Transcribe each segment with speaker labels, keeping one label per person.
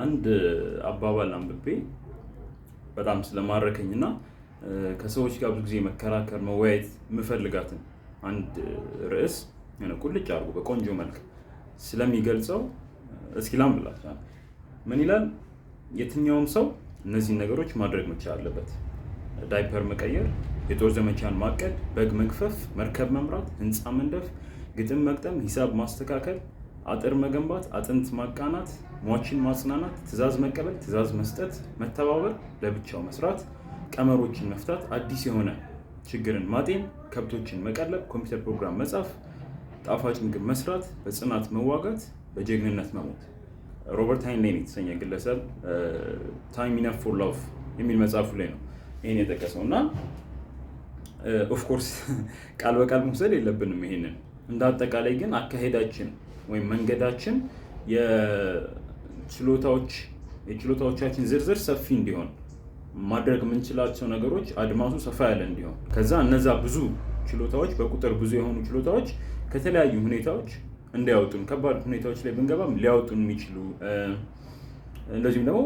Speaker 1: አንድ አባባል አንብቤ በጣም ስለማረከኝ እና ከሰዎች ጋር ብዙ ጊዜ መከራከር፣ መወያየት የምፈልጋትን አንድ ርዕስ ቁልጭ አድርጎ በቆንጆ መልክ ስለሚገልጸው እስኪ ላንብላችሁ። ምን ይላል? የትኛውም ሰው እነዚህን ነገሮች ማድረግ መቻል አለበት። ዳይፐር መቀየር፣ የጦር ዘመቻን ማቀድ፣ በግ መግፈፍ፣ መርከብ መምራት፣ ህንፃ መንደፍ፣ ግጥም መግጠም፣ ሂሳብ ማስተካከል፣ አጥር መገንባት፣ አጥንት ማቃናት፣ ሟችን ማጽናናት፣ ትዕዛዝ መቀበል፣ ትዕዛዝ መስጠት፣ መተባበር፣ ለብቻው መስራት፣ ቀመሮችን መፍታት፣ አዲስ የሆነ ችግርን ማጤን፣ ከብቶችን መቀለብ፣ ኮምፒውተር ፕሮግራም መጻፍ፣ ጣፋጭ ምግብ መስራት፣ በጽናት መዋጋት፣ በጀግንነት መሞት። ሮበርት ሃይንላይን የተሰኘ ግለሰብ Time Enough for Love የሚል መጽሐፉ ላይ ነው ይህን የጠቀሰው። እና of course ቃል በቃል መውሰድ የለብንም ይሄንን። እንደ አጠቃላይ ግን አካሄዳችን ወይም መንገዳችን የችሎታዎቻችን ዝርዝር ሰፊ እንዲሆን፣ ማድረግ የምንችላቸው ነገሮች አድማሱ ሰፋ ያለ እንዲሆን፣ ከዛ እነዛ ብዙ ችሎታዎች፣ በቁጥር ብዙ የሆኑ ችሎታዎች ከተለያዩ ሁኔታዎች እንዲያወጡን፣ ከባድ ሁኔታዎች ላይ ብንገባም ሊያወጡን የሚችሉ፣ እንደዚሁም ደግሞ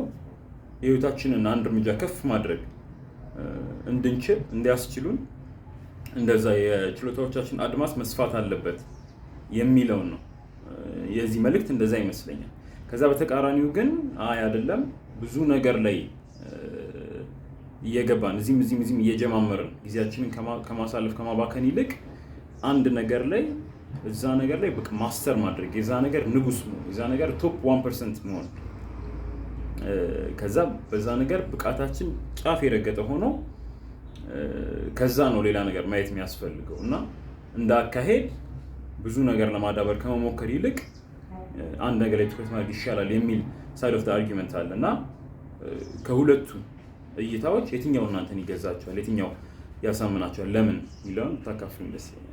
Speaker 1: የህይወታችንን አንድ እርምጃ ከፍ ማድረግ እንድንችል እንዲያስችሉን እንደዛ የችሎታዎቻችን አድማስ መስፋት አለበት የሚለውን ነው። የዚህ መልእክት እንደዛ ይመስለኛል። ከዛ በተቃራኒው ግን አይ አይደለም፣ ብዙ ነገር ላይ እየገባን እዚህም እዚህም እዚህም እየጀማመርን ጊዜያችንን ከማሳለፍ፣ ከማባከን ይልቅ አንድ ነገር ላይ፣ እዛ ነገር ላይ በቃ master ማድረግ፣ የዛ ነገር ንጉስ መሆን፣ የዛ ነገር top 1% መሆን፣ ከዛ በዛ ነገር ብቃታችን ጫፍ የረገጠ ሆኖ ከዛ ነው ሌላ ነገር ማየት የሚያስፈልገው። እና እንደ አካሄድ ብዙ ነገር ለማዳበር ከመሞከር ይልቅ አንድ ነገር ላይ ትኩረት ማድረግ ይሻላል የሚል side of argument አለ። እና ከሁለቱ እይታዎች የትኛው እናንተን ይገዛችኋል፣ የትኛው ያሳምናችኋል፣ ለምን የሚለውን ብታካፍሉኝ ደስ ይለኛል።